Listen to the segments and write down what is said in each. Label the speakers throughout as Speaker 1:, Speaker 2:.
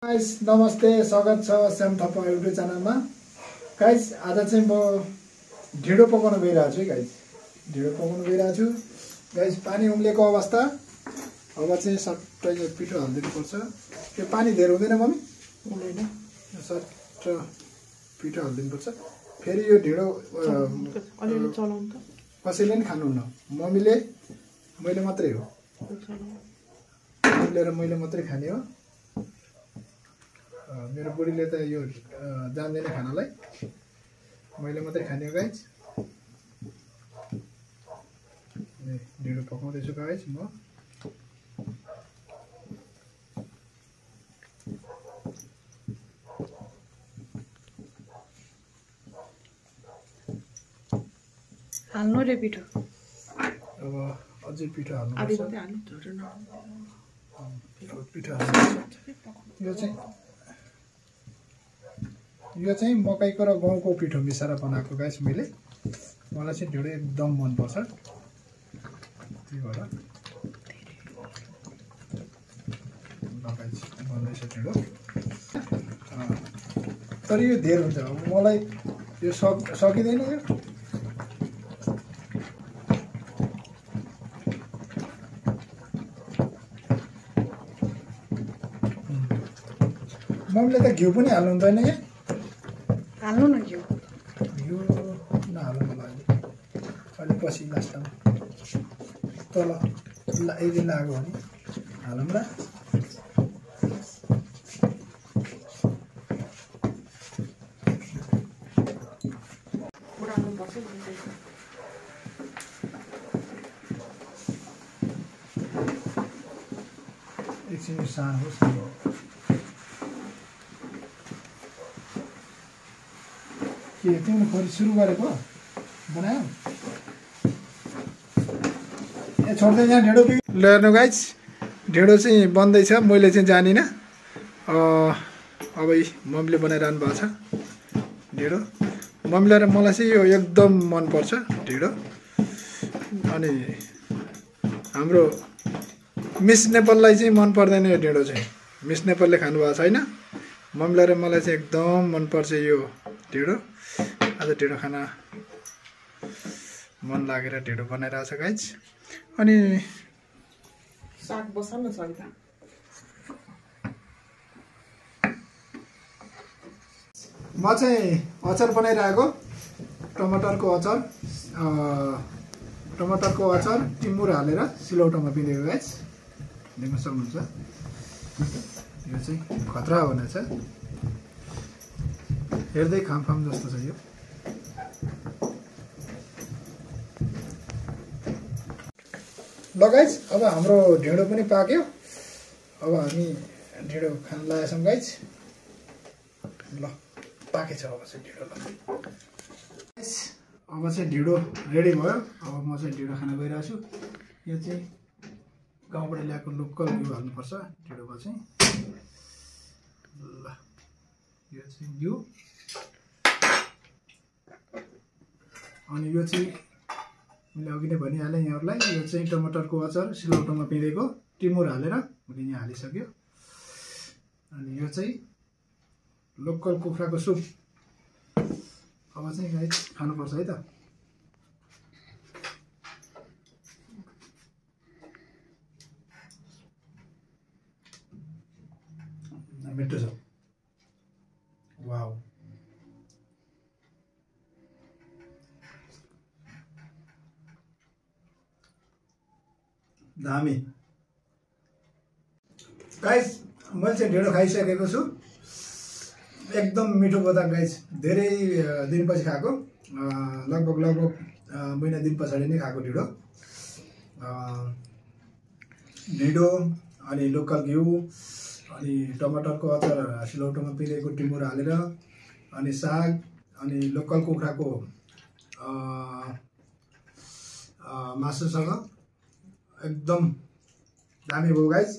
Speaker 1: Guys नमस्ते, स्वागत छ श्याम थापा युट्युब च्यानलमा। गाइस आज चाहिँ म ढिँडो पकाउन गइरहेको छु गाइस। ढिँडो पकाउन गइरहेको छु गाइस। पानी उम्लेको अवस्था। अब चाहिँ सट्टै पिठो हाल्दिनु पर्छ। यो पानी धेरै हुँदैन मम्मी? हुँदैन। सट्ट पिठो हाल्दिनु पर्छ। फेरि यो ढिँडो
Speaker 2: अलिअलि चलाउनु त।
Speaker 1: कसैले पनि खानुहुन्न। मम्मीले मैले मात्रै हो। मम्मीले र मैले मात्रै खाने हो। मेरो बुढीले त यो जान्दैन खानालाई, मैले मात्रै खाने हो गाइस। ढिँडो पकाउँदैछु गाइस म।
Speaker 2: हाल्नु रे पिठो।
Speaker 1: अब अझै पिठो हाल्नु
Speaker 2: आधी
Speaker 1: पर्छ।
Speaker 2: मात्रै हाल्नु, झुटो नहाल्नु।
Speaker 1: पिठो हाल्नु। यो चाहिँ मकैको र गहुँको पिठो मिसाएर बनाएको गाइस मैले। मलाई चाहिँ ढिँडो एकदम मनपर्छ, त्यही भएर बनाइछ ढिँडो। तर यो धेर हुन्छ, मलाई यो सकिँदैन यो। मम्मीले त घिउ पनि हाल्नु हुँदैन यहाँ?
Speaker 2: हाल्नु न घिउ।
Speaker 1: घिउ नहाल्नु मलाई अलिक पछि लास्टमा तल यदि लाग्यो भने हालौँ र। एकछिन सानो होस्। के तिमीले फेरि सुरु गरेको बनायो? ए छोड्दै यहाँ ढिँडो ल हेर्नु गाइस, ढिँडो चाहिँ बन्दैछ। मैले चाहिँ जानिनँ। अब मम्मीले बनाइरहनु भएको छ ढिँडो। मम्मीलाई र मलाई चाहिँ यो एकदम मनपर्छ ढिँडो। अनि हाम्रो मिस नेपाललाई चाहिँ मन पर्दैन यो ढिँडो चाहिँ। मिस नेपालले खानुभएको छैन। मम्मीलाई र मलाई चाहिँ एकदम मनपर्छ यो ढिँडो। आज ढिँडो खाना मन लागेर ढिँडो बनाइरहेछ गाइस। अनि
Speaker 2: साग बसाल्नु छ त।
Speaker 1: म चाहिँ अचार बनाइरहेको, टमाटरको अचार। टमाटरको अचार टिमुर हालेर सिलौटोमा पिँधेको गाइस, देख्न सक्नुहुन्छ। यो चाहिँ खतरा हुनेछ, हेर्दै खामखाम जस्तो छ यो। ल गाइस, अब हाम्रो ढिँडो पनि पाक्यो। अब हामी ढिँडो खान लागेका छौँ गाइस। ल पाकेछ अब चाहिँ ढिँडो। ल गाइस, अब चाहिँ ढिँडो रेडी भयो। अब म चाहिँ ढिँडो खान गइरहेको छु। यो चाहिँ गाउँबाट ल्याएको लोकल घिउ हाल्नुपर्छ ढिँडोमा चाहिँ। ल यो चाहिँ घिउ। अनि यो चाहिँ मैले अघि नै भनिहालेँ यहाँहरूलाई, यो चाहिँ टमाटरको अचार सिलौटोमा पिँधेको टिमुर हालेर मैले यहाँ हालिसक्यो। अनि यो चाहिँ लोकल कुखुराको सुप। अब चाहिँ गाइस खानुपर्छ है त। मिठो छ। वाउ, दामी गाइस। मैले चाहिँ ढिँडो खाइसकेको छु। एकदम मिठो भयो त गाइस। धेरै दिनपछि खाएको, लगभग महिना दिन पछाडि नै खाएको ढिँडो। ढिँडो अनि लोकल घिउ अनि टमाटरको अचार सिलौटोमा पिँधेको टिमुर हालेर अनि साग अनि लोकल कुखुराको मासुसँग एकदम दामी भयो गाइस।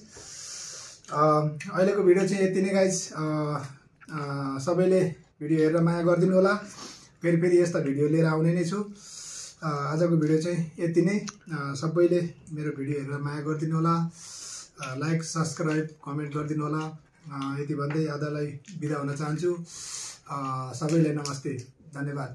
Speaker 1: अहिलेको भिडियो चाहिँ यति नै गाइस। सबैले भिडियो हेरेर माया गरिदिनु होला। फेरि यस्ता भिडियो लिएर आउने नै छु। आजको भिडियो चाहिँ यति नै। सबैले मेरो भिडियो हेरेर माया गरिदिनु होला। लाइक सब्सक्राइब कमेन्ट गरिदिनु होला। यति भन्दै आदालाई बिदा हुन चाहन्छु। सबैलाई नमस्ते, धन्यवाद।